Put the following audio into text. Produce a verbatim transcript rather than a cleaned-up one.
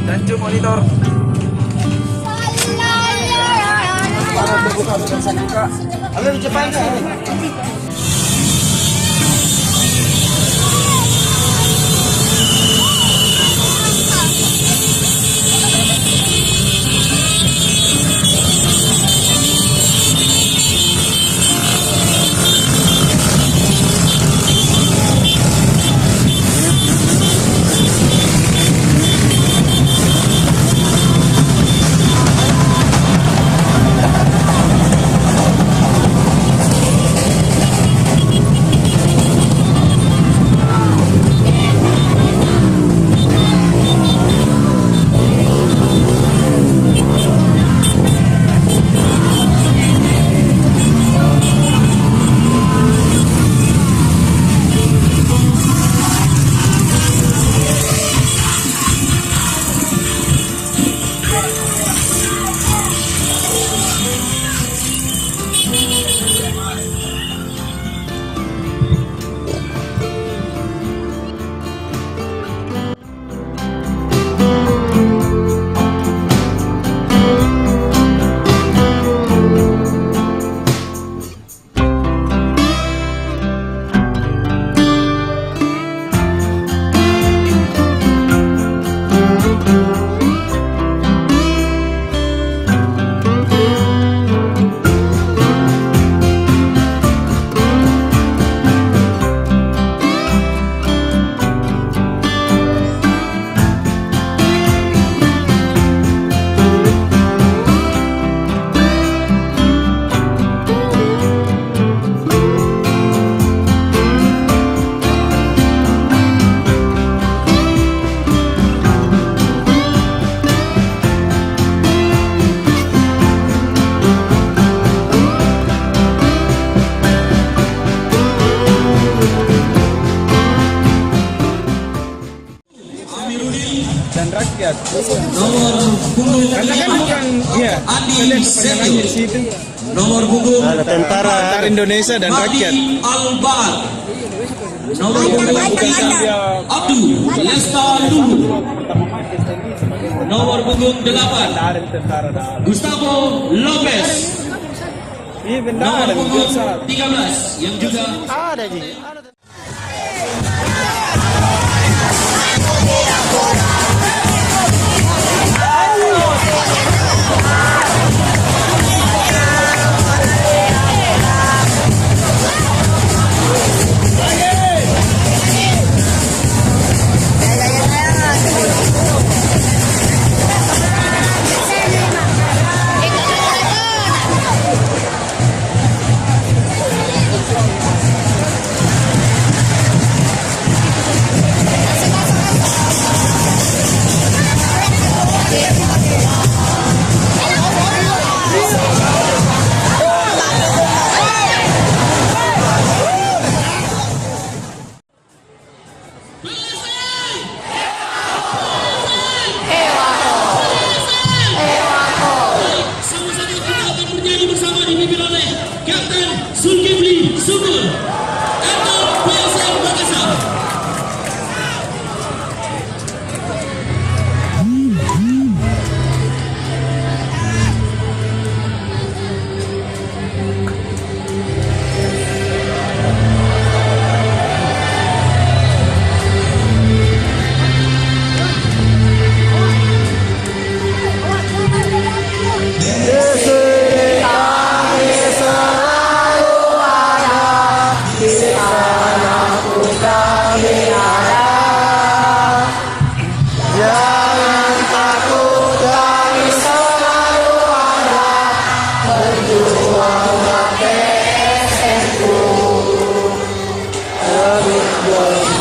Dancu monitor. Halo, di Jepang sini. Dan rakyat. Nomor punggung karena kan bukan, iya, Andi Senior. Di situ. Nomor punggung ada tentara, tentara Indonesia dan rakyat. Albar. Nomor punggung sembilan, Abdu Lesta Luhur. Nomor punggung delapan, Gustavo Lopez. Iya, benar. Nomor punggung tiga belas yang juga ada, Ji. Sama-sama kita akan bernyanyi bersama dipimpin oleh Kapten Zulkifli Syukur, Kapten P S M Makassar. Jangan takut, kami selalu ada. Berjuang mati S M ku. Kami berjuang.